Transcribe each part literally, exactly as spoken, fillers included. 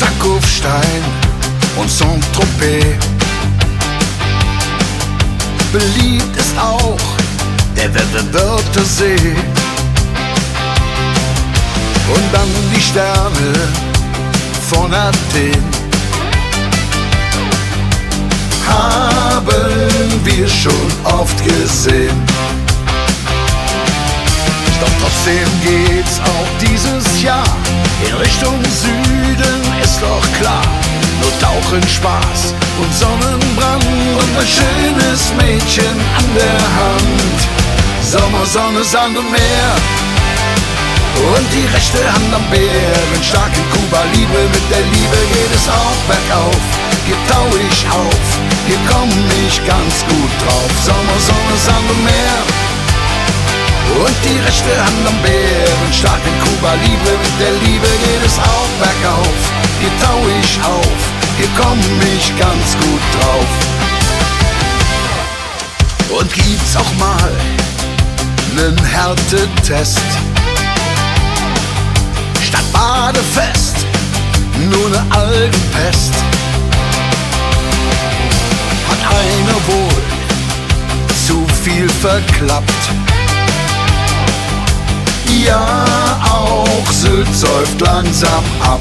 Jakobsstein und Saint-Tropez. Beliebt ist auch der Wör-, Wör-, Wörthersee. Und dann die Sterne von Athen. Haben wir schon oft gesehen. Doch trotzdem geht's auch dieses Jahr in Richtung Süden, ist doch klar. Nur Tauchen, Spaß und Sonnenbrand und ein schönes Mädchen an der Hand. Sommer, Sonne, Sand und Meer. Und die rechte Hand am Bären, stark in Cuba Libre, mit der Liebe geht es auch bergauf. Hier tau ich auf, hier komm ich ganz gut drauf. Sommer, Sonne, Sand und Meer. Und die rechte Hand am Bären, stark in Cuba Libre, mit der Liebe geht es auch bergauf. Hier tau ich auf, hier komm ich ganz gut drauf. Und gibt's auch mal nen Härtetest? Statt Badefest nur ne Algenpest. Hat einer wohl zu viel verklappt? Ja, auch Sylt säuft langsam ab.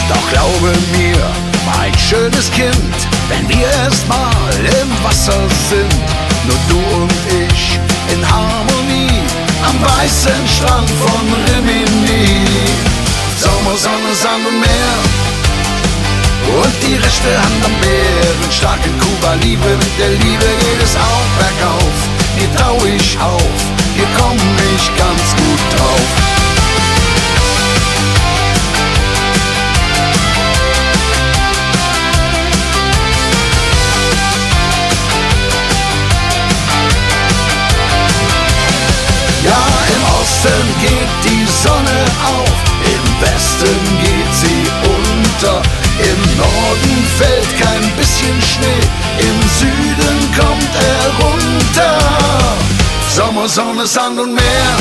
Doch glaube mir, mein schönes Kind, wenn wir erst mal im Wasser sind, nur du und ich in Harmonie am weißen Strand von Rimini. Sommer, Sonne, Sand und Meer und die rechte Hand am Bären, stark in Cuba Libre, mit der Liebe geht es auch bergauf. Hier tau ich auf, hier komm ich ganz gut drauf. Ja, im Osten geht die Sonne auf, im Westen geht sie unter. Im Norden fällt kein bisschen Schnee, im Süden kommt er runter. Sommer, Sonne, Sand und Meer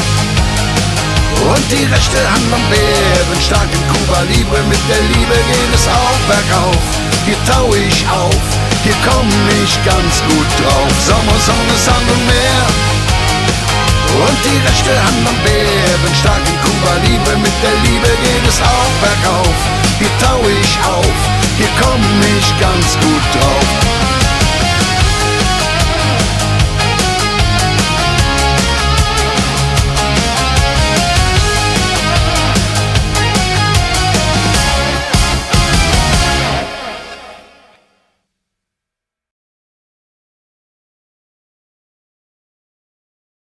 und die rechte Hand am Bären, stark in Cuba Libre, mit der Liebe geht es auch bergauf. Hier tau ich auf, hier komm ich ganz gut drauf. Sommer, Sonne, Sand und Meer und die rechte Hand am Bären, stark in Cuba Libre, mit der Liebe geht es auch bergauf.